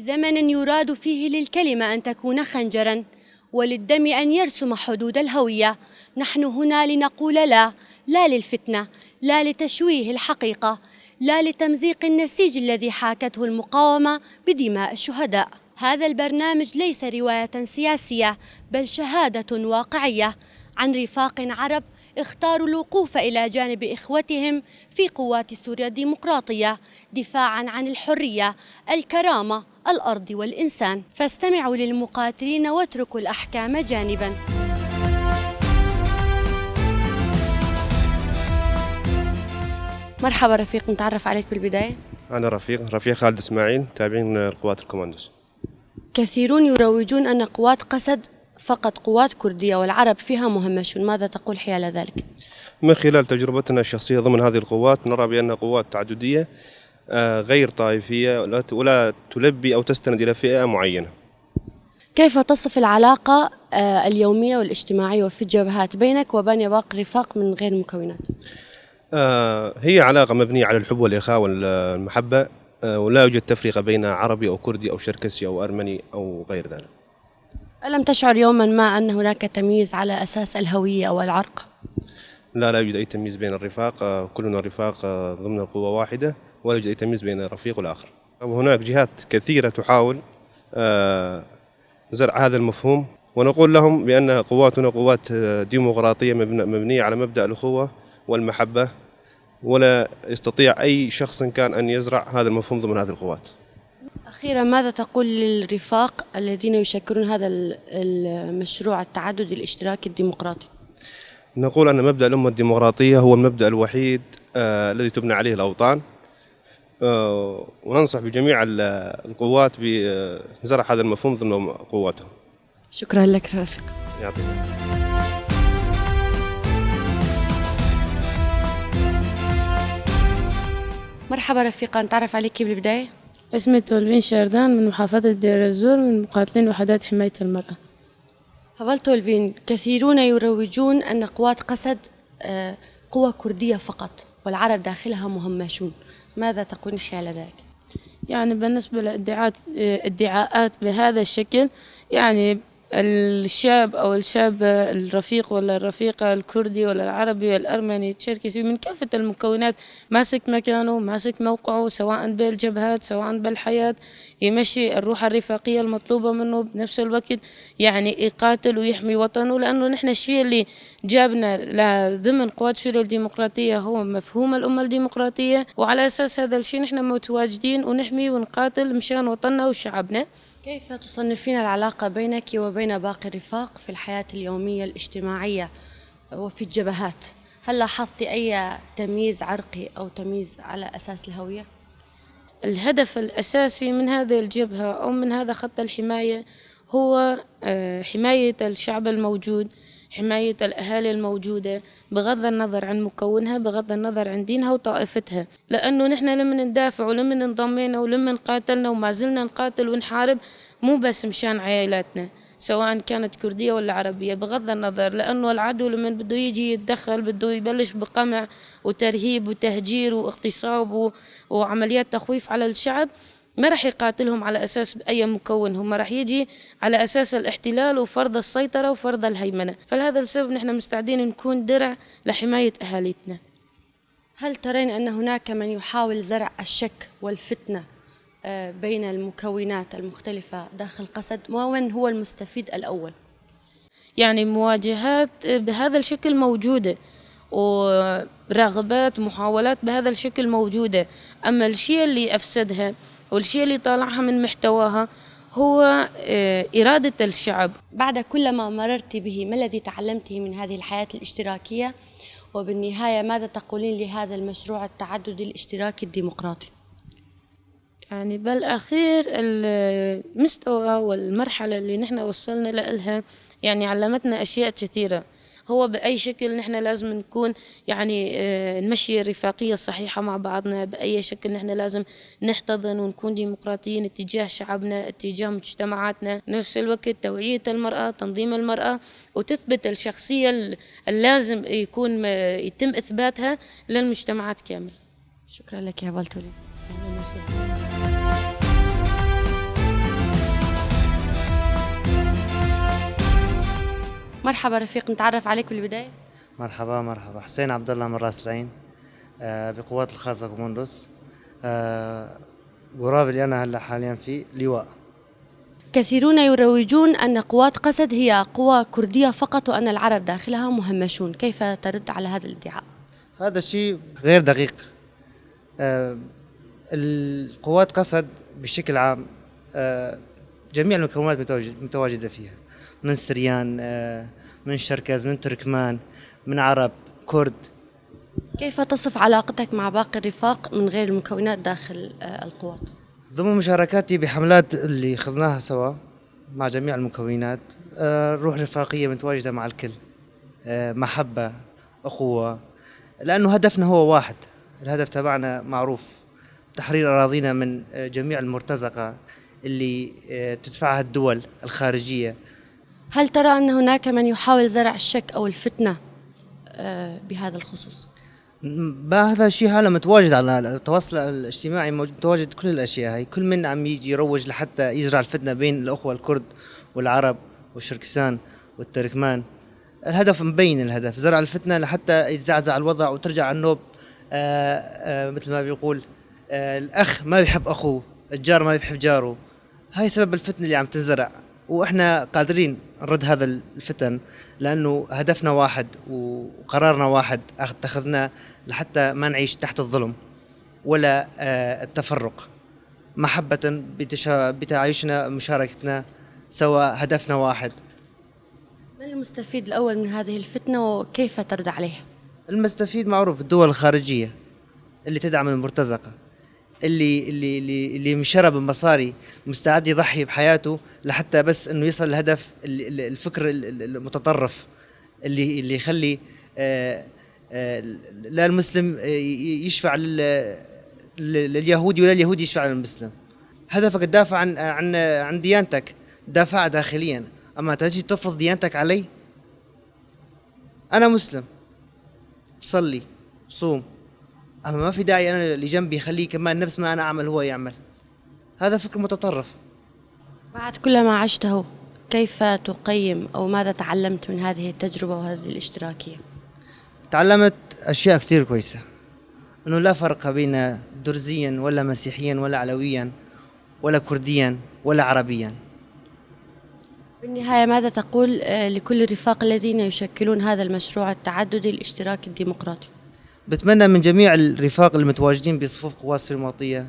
في زمن يراد فيه للكلمة أن تكون خنجرا وللدم أن يرسم حدود الهوية، نحن هنا لنقول لا، لا للفتنة، لا لتشويه الحقيقة، لا لتمزيق النسيج الذي حاكته المقاومة بدماء الشهداء. هذا البرنامج ليس رواية سياسية، بل شهادة واقعية عن رفاق عرب اختاروا الوقوف إلى جانب إخوتهم في قوات سوريا الديمقراطية دفاعا عن الحرية، الكرامة، الأرض والإنسان. فاستمعوا للمقاتلين واتركوا الأحكام جانبا. مرحبا رفيق، نتعرف عليك بالبداية. أنا رفيق خالد إسماعيل، تابعين القوات الكوماندوس. كثيرون يروجون أن قوات قسد فقط قوات كردية والعرب فيها مهمشون، ماذا تقول حيال ذلك؟ من خلال تجربتنا الشخصية ضمن هذه القوات نرى بأن قوات تعددية غير طائفية ولا تلبي أو تستند إلى فئة معينة. كيف تصف العلاقة اليومية والاجتماعية وفي الجبهات بينك وبين باقي الرفاق من غير المكونات؟ هي علاقة مبنية على الحب والإخاء والمحبة، ولا يوجد تفرقة بين عربي أو كردي أو شركسي أو أرمني أو غير ذلك. ألم تشعر يوما ما أن هناك تمييز على أساس الهوية أو العرق؟ لا، لا يوجد أي تمييز بين الرفاق، كلنا رفاق ضمن قوة واحدة، ولا يوجد أي تمييز بين رفيق والآخر. وهناك جهات كثيرة تحاول زرع هذا المفهوم، ونقول لهم بأن قواتنا قوات ديمقراطية مبنية على مبدأ الأخوة والمحبة، ولا يستطيع أي شخص كان أن يزرع هذا المفهوم ضمن هذه القوات. أخيرا، ماذا تقول للرفاق الذين يشكلون هذا المشروع التعددي الاشتراكي الديمقراطي؟ نقول أن مبدأ الأمة الديمقراطية هو المبدأ الوحيد الذي تبنى عليه الأوطان، وننصح بجميع القوات بزرع هذا المفهوم ضمن قواتهم. شكرا لك رفيق. يعطيك. مرحبا رفيقة، نتعرف عليك بالبداية. اسمي تولفين شردان من محافظة دير الزور، من مقاتلين وحدات حماية المرأة. هفال تولفين، كثيرون يروجون أن قوات قسد قوة كردية فقط والعرب داخلها مهمشون، ماذا تقولين حيال ذلك؟ بالنسبة ادعاءات بهذا الشكل، الشاب أو الشابة، الرفيق ولا الرفيقة، الكردي ولا العربي والأرمني التشركسي، من كافة المكونات ماسك مكانه، ماسك موقعه، سواء بالجبهات سواء بالحياة، يمشي الروح الرفاقية المطلوبة منه، بنفس الوقت يقاتل ويحمي وطنه. لأنه نحن الشيء اللي جابنا لضمن قوات سوريا الديمقراطية هو مفهوم الأمة الديمقراطية، وعلى أساس هذا الشيء نحن متواجدين ونحمي ونقاتل مشان وطننا وشعبنا. كيف تصنفين العلاقة بينك وبين باقي الرفاق في الحياة اليومية الاجتماعية وفي الجبهات؟ هل لاحظت أي تمييز عرقي أو تمييز على أساس الهوية؟ الهدف الأساسي من هذه الجبهة أو من هذا خط الحماية هو حماية الشعب الموجود، حماية الأهالي الموجودة، بغض النظر عن مكونها، بغض النظر عن دينها وطائفتها. لأنه نحن لما ندافع ولما انضمينا ولما قاتلنا وما زلنا نقاتل ونحارب، مو بس مشان عائلاتنا سواء كانت كردية ولا عربية، بغض النظر، لأنه العدو لما بده يجي يتدخل بده يبلش بقمع وترهيب وتهجير واغتصاب وعمليات تخويف على الشعب، ما راح يقاتلهم على أساس أي مكون، هم راح يجي على أساس الاحتلال وفرض السيطرة وفرض الهيمنة. فلهذا السبب نحن مستعدين نكون درع لحماية أهاليتنا. هل ترين أن هناك من يحاول زرع الشك والفتنة بين المكونات المختلفة داخل قسد؟ ومن هو المستفيد الأول؟ مواجهات بهذا الشكل موجودة، ورغبات ومحاولات بهذا الشكل موجودة. أما الشيء اللي أفسدها والشيء اللي طالعها من محتواها هو إرادة الشعب. بعد كل ما مررت به، ما الذي تعلمته من هذه الحياة الاشتراكية؟ وبالنهاية ماذا تقولين لهذا المشروع التعددي الاشتراكي الديمقراطي؟ بالأخير المستوى والمرحلة اللي نحن وصلنا لها علمتنا أشياء كثيرة. هو بأي شكل نحن لازم نكون نمشي الرفاقية الصحيحة مع بعضنا، بأي شكل نحن لازم نحتضن ونكون ديمقراطيين اتجاه شعبنا، اتجاه مجتمعاتنا، نفس الوقت توعية المرأة، تنظيم المرأة، وتثبت الشخصية اللازم يتم إثباتها للمجتمعات كامل. شكرا لك يا فالتولي. أهلا وسهلا. مرحبا رفيق، نتعرف عليك بالبداية. مرحبا مرحبا، حسين عبد الله من راس العين، بقوات الخاصة كوماندوس، غراب اللي أنا هلا حاليا فيه لواء. كثيرون يروجون أن قوات قسد هي قوى كردية فقط وأن العرب داخلها مهمشون، كيف ترد على هذا الادعاء؟ هذا الشيء غير دقيق. القوات قسد بشكل عام، جميع المكونات متواجدة فيها، من سريان، من شركز، من تركمان، من عرب، كرد. كيف تصف علاقتك مع باقي الرفاق من غير المكونات داخل القوات؟ ضمن مشاركاتي بحملات اللي خضناها سوا مع جميع المكونات، روح رفاقية متواجدة مع الكل، محبة، أخوة، لأنه هدفنا هو واحد، الهدف تبعنا معروف، تحرير أراضينا من جميع المرتزقة اللي تدفعها الدول الخارجية. هل ترى أن هناك من يحاول زرع الشك أو الفتنة بهذا الخصوص؟ هذا الشيء هذا متواجد على التواصل الاجتماعي، متواجد كل الأشياء هاي، كل من عم يجي يروج لحتى يزرع الفتنة بين الأخوة الكرد والعرب والشركسان والتركمان. الهدف مبين، الهدف زرع الفتنة لحتى يتزعزع الوضع وترجع النوب، مثل ما بيقول، الأخ ما بيحب أخوه، الجار ما بيحب جاره. هاي سبب الفتنة اللي عم تنزرع، وإحنا قادرين نرد هذا الفتن لأنه هدفنا واحد وقرارنا واحد اتخذناه لحتى ما نعيش تحت الظلم ولا التفرق، محبة بتعايشنا، مشاركتنا سوا، هدفنا واحد. من المستفيد الأول من هذه الفتنة وكيف ترد عليها؟ المستفيد معروف، الدول الخارجية اللي تدعم المرتزقة، اللي مشرب بمصاري مستعد يضحي بحياته لحتى بس انه يصل لهدف الفكر المتطرف اللي يخلي لا المسلم يشفع لليهودي ولا اليهودي يشفع للمسلم. هدفك تدافع عن ديانتك، دافع داخليا، اما تجي تفرض ديانتك علي. انا مسلم بصلي بصوم، اما ما في داعي انا اللي جنبي خليه كمان نفس ما انا اعمل هو يعمل. هذا فكر متطرف. بعد كل ما عشته كيف تقيم او ماذا تعلمت من هذه التجربة وهذه الاشتراكية؟ تعلمت اشياء كثير كويسة، انه لا فرق بين درزيا ولا مسيحيا ولا علويا ولا كرديا ولا عربيا. بالنهاية ماذا تقول لكل الرفاق الذين يشكلون هذا المشروع التعددي الاشتراكي الديمقراطي؟ بتمنى من جميع الرفاق المتواجدين بصفوف قوات السورية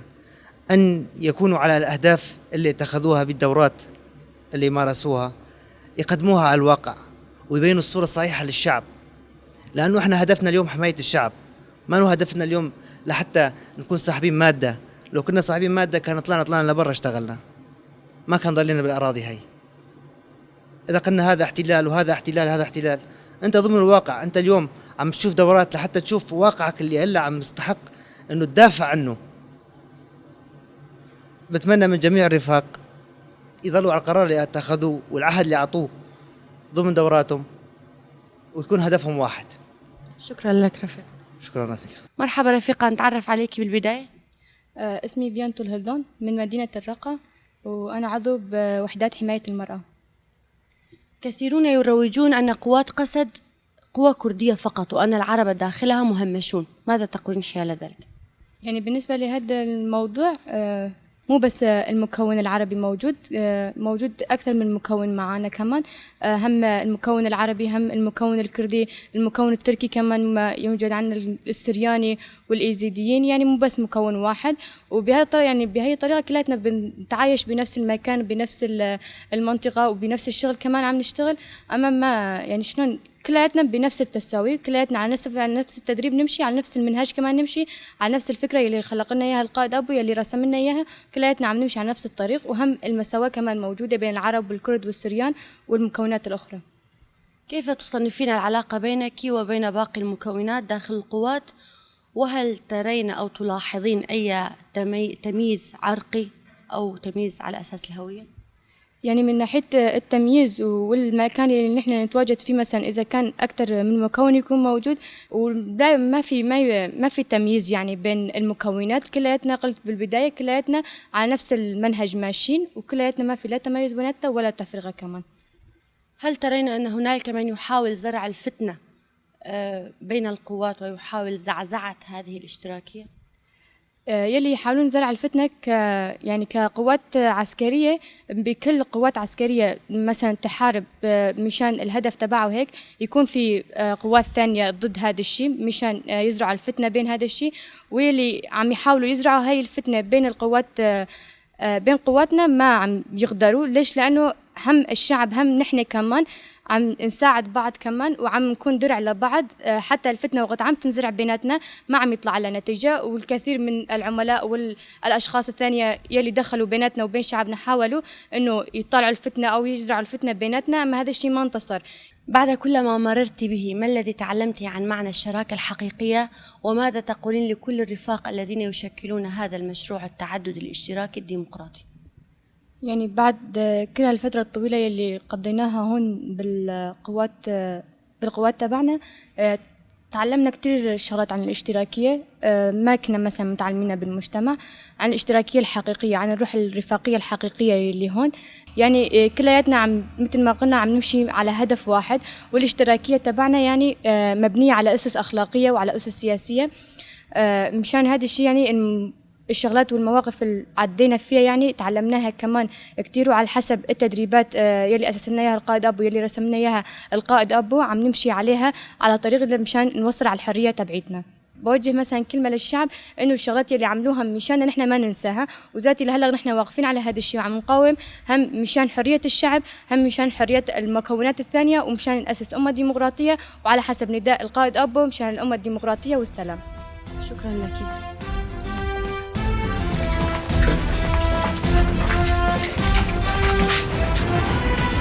أن يكونوا على الأهداف اللي اتخذوها بالدورات اللي مارسوها، يقدموها على الواقع ويبينوا الصورة الصحيحة للشعب، لأنه احنا هدفنا اليوم حماية الشعب، ما هو هدفنا اليوم لحتى نكون صاحبين مادة. لو كنا صاحبين مادة كان طلعنا لبرا اشتغلنا، ما كان ضلينا بالأراضي هاي. إذا قلنا هذا احتلال وهذا احتلال هذا احتلال، أنت ضمن الواقع. أنت اليوم عم تشوف دورات لحتى تشوف واقعك اللي هلا عم يستحق انه تدافع عنه. بتمنى من جميع الرفاق يظلوا على القرار اللي اتخذوه والعهد اللي اعطوه ضمن دوراتهم، ويكون هدفهم واحد. شكرا لك رفيق. شكرا رفيق. مرحبا رفيقة، نتعرف عليك بالبداية. اسمي فيان هلدون من مدينة الرقة، وأنا عضو بوحدات حماية المرأة. كثيرون يروجون أن قوات قسد قوى كردية فقط وأن العرب داخلها مهمشون، ماذا تقولين حيال ذلك؟ يعني بالنسبة لهذا الموضوع، مو بس المكون العربي موجود، موجود أكثر من مكون معانا كمان، هم المكون العربي، هم المكون الكردي، المكون التركي كمان يوجد عندنا السرياني والإيزيديين، يعني مو بس مكون واحد. وبهذه الطريقة، يعني بهي الطريقة كلياتنا بنتعايش بنفس المكان، بنفس المنطقة، وبنفس الشغل كمان عم نشتغل. أما ما يعني شلون كلياتنا بنفس التساوي، كلياتنا على نفس التدريب نمشي، على نفس المنهاج كمان نمشي، على نفس الفكرة اللي خلق لنا إياها القائد أبو، يلي رسم لنا إياها، كلياتنا عم نمشي على نفس الطريق. وهم المساواة كمان موجودة بين العرب والكرد والسريان والمكونات الأخرى. كيف تصنفين العلاقة بينك وبين باقي المكونات داخل القوات؟ وهل ترين أو تلاحظين أي تمييز عرقي أو تمييز على أساس الهوية؟ يعني من ناحية التمييز والمكان اللي نحن نتواجد فيه، مثلا إذا كان أكثر من مكون يكون موجود، ولا ما في تمييز يعني بين المكونات. كلياتنا قلت بالبداية كلياتنا على نفس المنهج ماشيين، وكلياتنا ما في لا تميز بيناتنا ولا تفرقة كمان. هل ترين أن هنالك من يحاول زرع الفتنة بين القوات ويحاول زعزعة هذه الاشتراكية؟ يلي يحاولون زرع الفتنة يعني كقوات عسكرية، بكل قوات عسكرية مثلا تحارب مشان الهدف تبعه هيك، يكون في قوات ثانية ضد هذا الشيء مشان يزرعوا الفتنة بين هذا الشيء، واللي عم يحاولوا يزرعوا هاي الفتنة بين القوات، بين قواتنا ما عم يقدروا. ليش؟ لأنه هم الشعب هم نحن كمان عم نساعد بعض كمان، وعم نكون درع لبعض، حتى الفتنة وقت عم تنزرع بيناتنا ما عم يطلع لنا نتيجة. والكثير من العملاء والأشخاص الثانية يلي دخلوا بيناتنا وبين شعبنا حاولوا إنه يطلعوا الفتنة أو يزرعوا الفتنة بيناتنا، أما هذا الشيء ما انتصر. بعد كل ما مررت به، ما الذي تعلمت عن معنى الشراكة الحقيقية، وماذا تقولين لكل الرفاق الذين يشكلون هذا المشروع التعدد الاشتراكي الديمقراطي؟ يعني بعد كل هالفترة الطويلة يلي قضيناها هون بالقوات تبعنا، تعلمنا كتير شغلات عن الاشتراكية، ما كنا مثلا متعلمينها بالمجتمع، عن الاشتراكية الحقيقية، عن الروح الرفاقية الحقيقية اللي هون. يعني كلياتنا عم مثل ما قلنا عم نمشي على هدف واحد، والاشتراكية تبعنا يعني مبنية على أسس أخلاقية وعلى أسس سياسية. مشان هذا الشيء يعني الشغلات والمواقف اللي عدينا فيها يعني تعلمناها كمان كتير، وعلى حسب التدريبات يلي أسسنا إياها القائد أبو، يلي رسمنا إياها القائد أبو، عم نمشي عليها على طريق اللي مشان نوصل على الحرية تبعيتنا. بوجه مثلا كلمة للشعب إنه الشغلات يلي عملوها مشان نحن ما ننساها، وذاتي لهلا نحن واقفين على هذا الشيء وعم نقاوم، هم مشان حرية الشعب، هم مشان حرية المكونات الثانية، ومشان نأسس أمة ديمقراطية، وعلى حسب نداء القائد أبو مشان الأمة الديمقراطية والسلام. شكرا لك.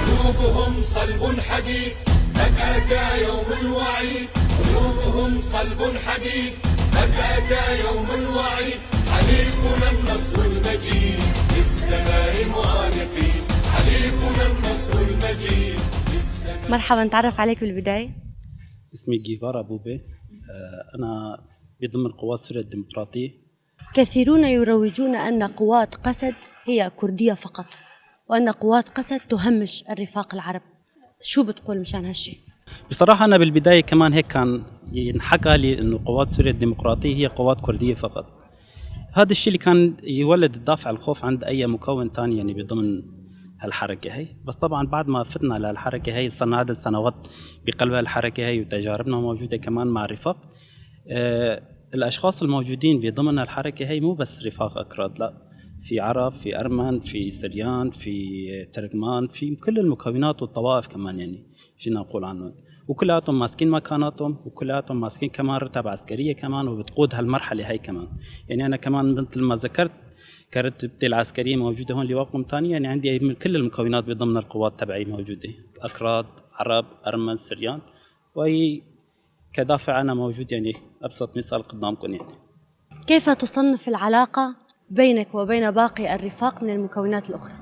قلوبهم صلب حديد قد أتى يوم الوعيد، قلوبهم صلب حديد قد أتى يوم الوعيد، حليفنا النصر المجيد للسماء معانقين، حليفنا النصر المجيد للسماء. مرحبا، نتعرف عليك بالبداية. اسمي جيفارا بوبي، أنا بضمن قوات سوريا الديمقراطية. كثيرون يروجون أن قوات قسد هي كردية فقط، وأن قوات قسد تهمش الرفاق العرب، شو بتقول مشان هالشيء؟ بصراحة أنا بالبداية كمان هيك كان ينحكى لي أنه قوات سوريا الديمقراطية هي قوات كردية فقط. هذا الشيء اللي كان يولد الدافع الخوف عند أي مكون تاني يعني بضمن هالحركة هي. بس طبعا بعد ما فتنا للحركة هي صرنا عدد سنوات بقلب الحركة هي، وتجاربنا موجودة كمان مع الرفاق. الأشخاص الموجودين بضمن الحركة هي مو بس رفاق أكراد، لا، في عرب، في أرمن، في سريان، في تركمان، في كل المكونات والطوائف كمان يعني فينا نقول عنهم، وكلاتهم ماسكين مكاناتهم، وكلاتهم ماسكين كمان رتب عسكرية كمان، وبتقود هالمرحلة هي كمان. يعني أنا كمان مثل ما ذكرت كرتبتي العسكرية موجودة هون لواء ثاني، يعني عندي من كل المكونات بضمن القوات تبعي موجودة، أكراد، عرب، أرمن، سريان، وهي كدافع أنا موجود. يعني أبسط مثال قدامكم. يعني كيف تصنف العلاقة بينك وبين باقي الرفاق من المكونات الأخرى؟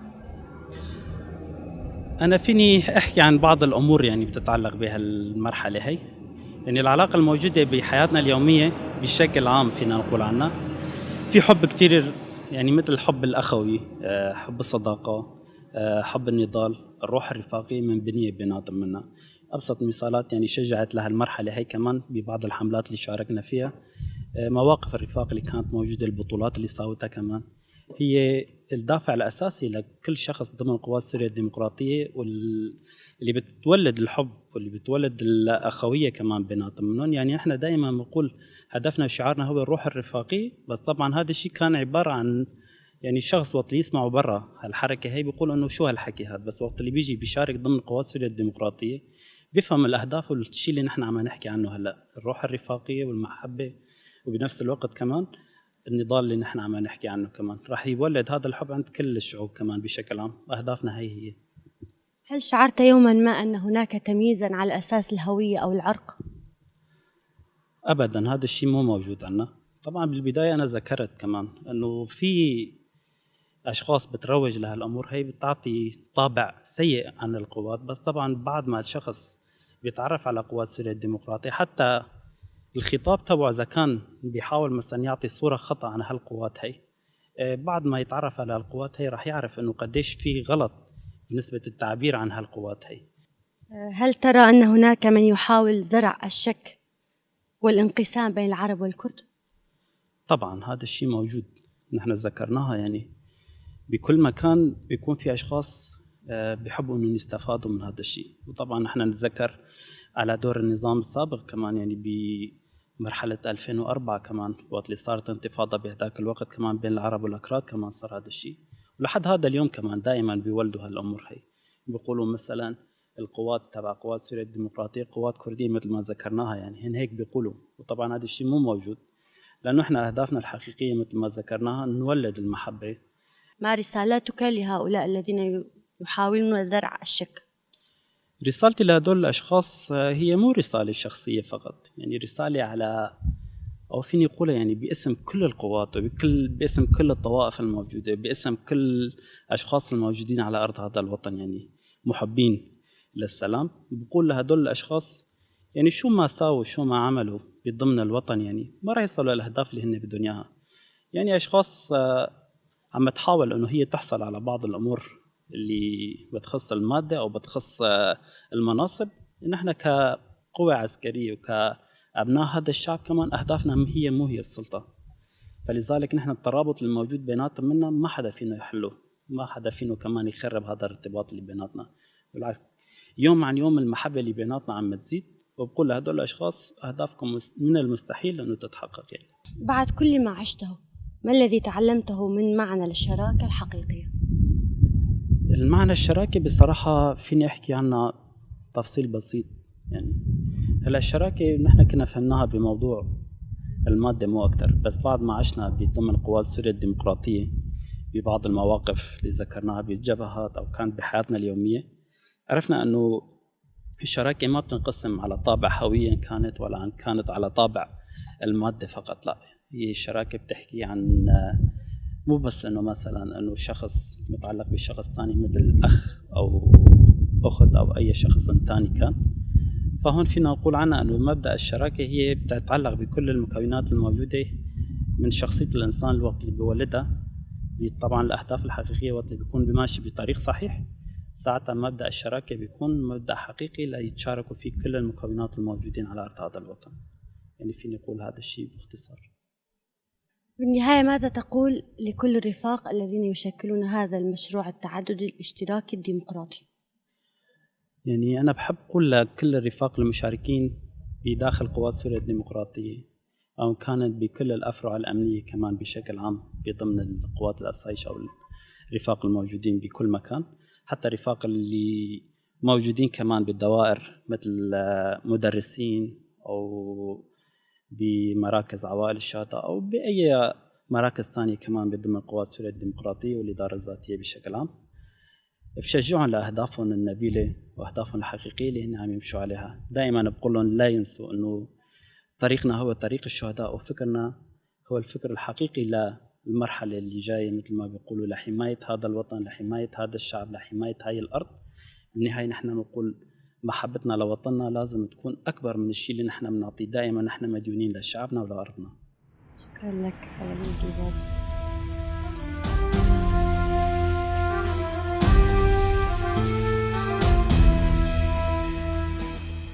أنا فيني أحكي عن بعض الأمور يعني بتتعلق بهالمرحلة هي. يعني العلاقة الموجودة بحياتنا اليومية بشكل عام فينا نقول عنها في حب كتير، يعني مثل الحب الأخوي، حب الصداقة، حب النضال، الروح الرفاقية من بنية بيناتهم منا. أبسط مثالات يعني شجعت لهالمرحلة هي كمان ببعض الحملات اللي شاركنا فيها، مواقف الرفاق اللي كانت موجودة، البطولات اللي ساوتها كمان هي الدافع الأساسي لكل شخص ضمن قوات سوريا الديمقراطية، واللي بتولد الحب واللي بتولد الأخوية كمان بيناتهم منهم. يعني احنا دائما بنقول هدفنا وشعارنا هو الروح الرفاقية، بس طبعا هذا الشيء كان عبارة عن يعني شخص وقت اللي يسمعوا برا هالحركة هي بيقول انه شو هالحكي هذا، بس وقت اللي بيجي بيشارك ضمن قوات سوريا الديمقراطية بيفهم الأهداف والشيء اللي نحن عم نحكي عنه هلا، الروح الرفاقية والمحبة، وبنفس الوقت كمان النضال اللي نحن عم نحكي عنه كمان راح يولد هذا الحب عند كل الشعوب كمان بشكل عام. أهدافنا هي هي. هل شعرت يوما ما أن هناك تمييزا على أساس الهوية أو العرق؟ أبدا، هذا الشيء مو موجود عندنا. طبعا بالبداية أنا ذكرت كمان أنه في أشخاص بتروج لهالأمور هي بتعطي طابع سيء عن القوات، بس طبعا بعد ما الشخص بيتعرف على قوات سوريا الديمقراطية حتى الخطاب تبعه إذا كان بيحاول مثلا يعطي صورة خطأ عن هالقوات هي، بعد ما يتعرف على القوات هي راح يعرف إنه قديش في غلط بنسبة التعبير عن هالقوات هي. هل ترى أن هناك من يحاول زرع الشك والانقسام بين العرب والكرد؟ طبعا هذا الشيء موجود، نحن ذكرناها، يعني بكل مكان بيكون في أشخاص بيحبوا إنهم يستفادوا من هذا الشيء. وطبعا نحن نتذكر على دور النظام السابق كمان، يعني بمرحلة 2004 كمان وقت اللي صارت انتفاضة بهذاك الوقت كمان بين العرب والأكراد كمان صار هذا الشيء، ولحد هذا اليوم كمان دائما بيولدوا هالأمور هي. بيقولوا مثلا القوات تبع قوات سوريا الديمقراطية قوات كردية مثل ما ذكرناها، يعني هن هيك بيقولوا، وطبعا هذا الشيء مو موجود، لأنه إحنا أهدافنا الحقيقية مثل ما ذكرناها نولد المحبة. ما رسالتك لهؤلاء الذين يحاولون زرع الشك؟ رسالتي لهدول الأشخاص هي مو رسالة شخصية فقط، يعني رسالة على أو فيني أقولها يعني باسم كل القوات وبكل باسم كل الطوائف الموجودة، باسم كل الأشخاص الموجودين على أرض هذا الوطن، يعني محبين للسلام. بقول لهدول الأشخاص يعني شو ما ساووا شو ما عملوا بضمن الوطن يعني ما راح يصلوا للأهداف اللي هن بدهم إياها. يعني أشخاص عم تحاول إنه هي تحصل على بعض الأمور اللي بتخص المادة أو بتخص المناصب. نحن كقوة عسكرية وكأبناء هذا الشعب كمان أهدافنا هي مو هي السلطة، فلذلك نحن الترابط الموجود بيناتنا منا ما حدا فينا يحله، ما حدا فينا كمان يخرب هذا الارتباط اللي بيناتنا. بالعكس يوم عن يوم المحبة اللي بيناتنا عم تزيد. وبقول لهدول الأشخاص أهدافكم من المستحيل أنه تتحقق. يعني بعد كل ما عشته، ما الذي تعلمته من معنى الشراكة الحقيقية؟ المعنى الشراكة بصراحة فيني أحكي عنها تفصيل بسيط. يعني هلا الشراكة نحن كنا فهمناها بموضوع المادة مو أكتر، بس بعد ما عشنا بضمن قوات سوريا الديمقراطية ببعض المواقف اللي ذكرناها بالجبهات أو كانت بحياتنا اليومية، عرفنا أنه الشراكة ما بتنقسم على طابع هوية كانت ولا كانت على طابع المادة فقط، لا، هي الشراكة بتحكي عن مو بس انه مثلا انه شخص متعلق بشخص ثاني مثل اخ او اخت او اي شخص ثاني كان. فهون فينا نقول عنها انه مبدا الشراكه هي بتتعلق بكل المكونات الموجوده من شخصيه الانسان الوقت اللي بيولدها، طبعا الاهداف الحقيقيه وقت اللي بيكون بماشي بطريق صحيح، ساعتها مبدا الشراكه بيكون مبدا حقيقي ليتشاركوا فيه كل المكونات الموجودين على ارض هذا الوطن. يعني فيني اقول هذا الشيء باختصار. بالنهاية ماذا تقول لكل الرفاق الذين يشكلون هذا المشروع التعددي الاشتراكي الديمقراطي؟ يعني أنا بحب أقول لكل الرفاق المشاركين بداخل قوات سوريا الديمقراطية أو كانت بكل الأفرع الأمنية كمان بشكل عام بضمن القوات الأسايش أو الرفاق الموجودين بكل مكان، حتى الرفاق اللي موجودين كمان بالدوائر مثل مدرسين أو بمراكز عوائل الشهداء أو بأي مراكز ثانية كمان بضمن قوات سوريا الديمقراطية والإدارة الذاتية بشكل عام، بشجعهم لأهدافهم النبيلة وأهدافهم الحقيقية اللي هن عم يمشوا عليها. دائما بقول لهم لا ينسوا أنه طريقنا هو طريق الشهداء وفكرنا هو الفكر الحقيقي للمرحلة اللي جاية مثل ما بيقولوا، لحماية هذا الوطن، لحماية هذا الشعب، لحماية هاي الأرض. بالنهاية نحن بنقول محبتنا لوطننا لازم تكون أكبر من الشيء اللي نحن بنعطيه، دائما نحن مديونين لشعبنا ولأرضنا. شكرا لك على الإجابات.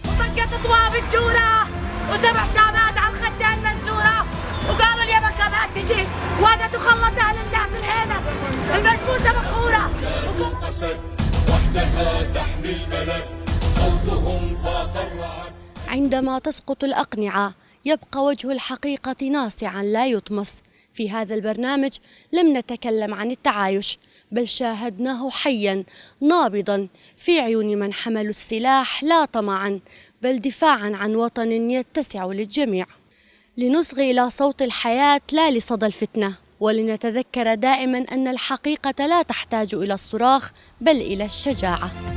وطقت طواب الجورة وسبع شامات على الخدين منثورة، وقالوا اليمن ما تجي وانا تخلط أهل الناس الهينة المنفوسة مقهورة. وحدها تحمي البلد صوتهم فاق الرعد. عندما تسقط الأقنعة يبقى وجه الحقيقة ناصعا لا يطمس. في هذا البرنامج لم نتكلم عن التعايش، بل شاهدناه حيا نابضا في عيون من حملوا السلاح لا طمعا بل دفاعا عن وطن يتسع للجميع. لنصغي إلى صوت الحياة لا لصدى الفتنة، ولنتذكر دائما أن الحقيقة لا تحتاج إلى الصراخ بل إلى الشجاعة.